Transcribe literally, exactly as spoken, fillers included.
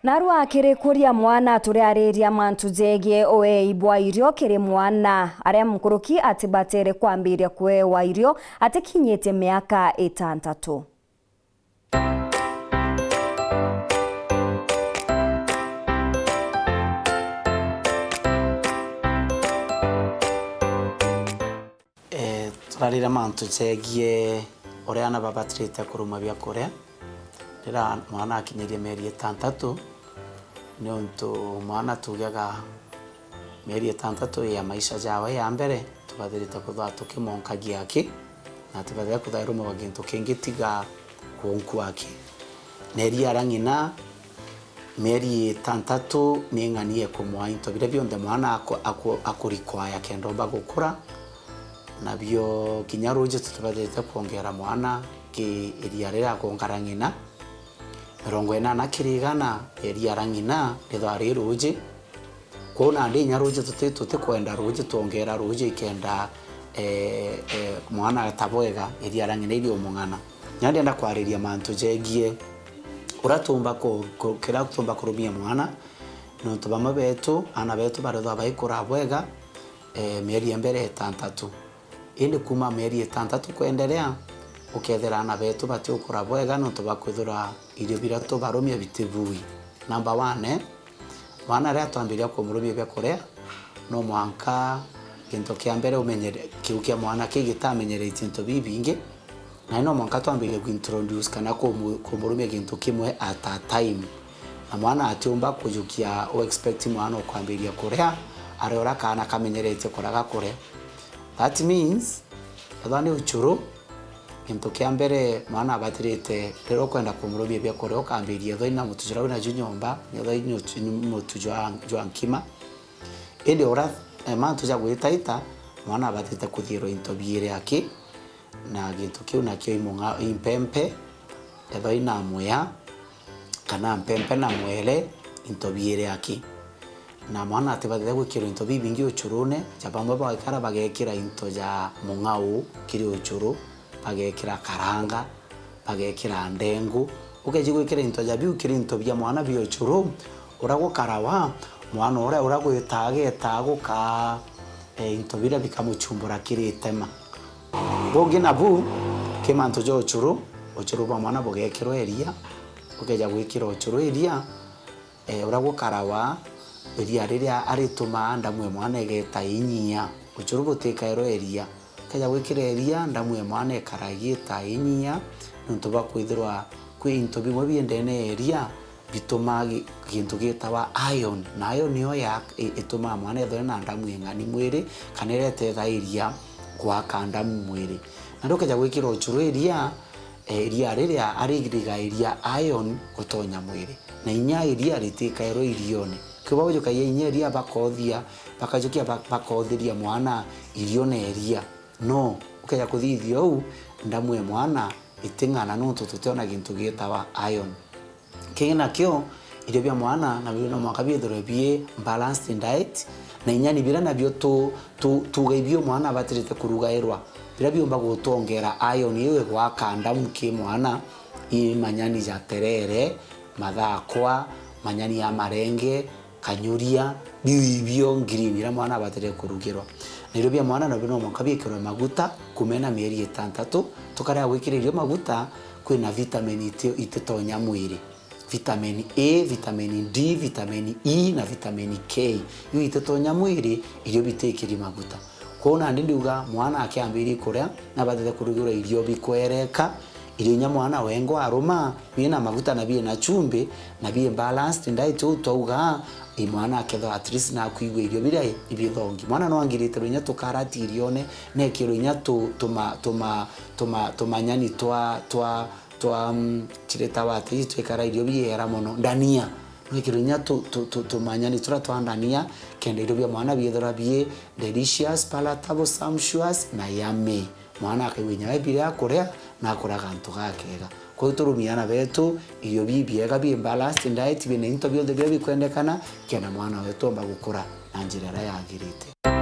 Narua kiri kuria mwana, turiariria mantu jegie uei bwa irio kiri mwana. Aria nkuruki atibatere kwambiria kuewa irio atikinyite miaka itantatu. Eh, turarira mantu jegie uria aana babatirite kuruma biakuria riria mwana akinyirie mieri itantatu, niuntu mwana tugaga mieri itantatu ya maisha jawe ya mbere, tubathirite kwithirwa tukimonkagia aki, na tubathire kwithirwa irumaga gintu kingi tiga kwonku aki. Na iria ria ng'ina, mieri itantatu ni ng'ani ya kumwaa into biria bionthe mwana aku-, aku-, akurikwaya kenda omba gukura. Nabio kinya ruuji tutibathirite kwongera mwana ki iria riria akonkara ng'ina. Mirongo inana kiri igana ya iria ria ng'ina rithirwa ri ruuji. Kwou nandi inya ruuji tuti-, tutikwenda ruuji twongera ruuji ikenda, eh, eh, mwana atabwega, iria ria ng'ina iriumung'ana. Nya ndienda kwariria mantu jegie uria tuumba ku-, ku-, kiria tuumba kurumia mwana, niuntu bamwe betu, aana betu barithwa baikura bwega, eh, mieri ya mbere itantatu. Indi kuuma mieri itantatu kwenderea, ukethira aana betu batiukura bwega niuntu bwa kwithirwa irio biria tubarumia bitibui. Number one, mwana riria twambiria kumurumia biakuria, no mwanka gintu kia mbere umenyere-, kiu kia mwana kii gitamenyeretie into bibingi, na no mwanka twambirie kuintroduce kana kumu-, kumurumia gintu kimwe at a time. Na mwana atiumba kujukia u expect mwana ukwambiria kuria, aria uria kaana kamenyeretie kuria gakuria. That means, ethwa ni uchuru, gintu kia mbere mwana abatirite, riria ukwenda kumurumia biakuria, ukambiria ethwa ina mutu juria winaju nyomba, ethwa ni utu-, ni mutu jwa, jwa nkima. Indi uria, eh, mantu ja gwitaita, mwana abatirite kuthiirwa into biiri aki, na gintu kiu nakio i mung'a-, i mpempe, ethwa ina muya, kana mpempe na mwere, into biiri aki. Na mwana atibathite gwikirwa into bibingi uchurune, ja bamwe bagikara bagekira into ja mung'au kiri uchuru, bagekira karanga, bagekira ndengu. Ukeji gwikira into ja biu kiri into bia mwana bia uchuru, uria gukarawa, mwana uria, uria gwitaa agetaa gukaa, eh, into biria bikamuchumbura kiri itema. Bungi nabu, ki mantu ja uchuru, uchuru bwa mwana bugekirwa iria, ukeja gwikira uchuru iria, eh, uria gukarawa, iria riria aritumaa ndamu e mwana igeta inyia. Uchuru butikairwa iria. Ukeja gwikira iria, ndamu e mwana ikara igita inyia, niuntu bwa kwithirwa kwi into bimwe bie ndene ya iria bitumaa gi-, gintu gitawa iron. Na iron niyo ya, i-, itumaa mwana ethirwe na ndamu ing'ani mwiri, kana iria itethairia gwaka ndamu mwiri. Na riu ukeja gwikira uchuru iria, eh, iria riria arigairia iron gutonya mwiri, na inya iria ritikairwa irione. Kiu bagujukagia inya iria bakothia, bakajukia ba-, bakothiria mwana irio na iria. No, ukeja kuthithia uu, ndamu e mwana iting'ana niuntu tutiona gintu gitawa iron. Kingi nakio, irio bia mwana nabio no mwanka biithirwe bii balanced diet, na inya ni biria nabio tu-, tu-, tuuga ibio mwana abatirite kurugairwa, biria biumba gutwongera iron iu igwaka ndamu ki mwana, i manyani ja terere, mathakwa, manyani ya marenge, kanyuria, biu ibio green iria mwana abatirite kurugirwa. Na irio bia mwana nabio no mwanka biikirwe maguta, kuuma ena mieri itantatu, tukarega gwikira irio maguta, kwina vitamin iti-, ititonya mwiri. Vitamin A, vitamin D, vitamin E na vitamin K. Iu ititonya mwiri, irio bitikiri maguta. Kwou nandi ndiuga mwana akiambiria kuria, nabatite kurugirwa irio bikwereka, irio inya mwana wengwa aruma, biina maguta na biina chumbi, na bii balanced diet uu twauga, i mwana akethirwa at least nakwigua irio biria ibithongi. Mwana no angiritwe inya tukarati irione, nekirwe inya tu-, tuma-, tuma-, tuma-, tumanyani twa, twa, twa, mm, chiritawa ati, twikara irio biera mono, ndania. Nwikirwe inya tu-, tu-, tu-, tumanyani turia twa ndania, kenda irio bia mwana biethirwa bii delicious, palatable, sumptuous, na yummy. Mwana akaigua inya we biria akuria, na akuria gantu gakega. Kwou turumie aana betu irio bibiega, bi balanced diet, bina into bionthe biria bikwendekana, kenda mwana wetu omba gukura na njira iria yagirite.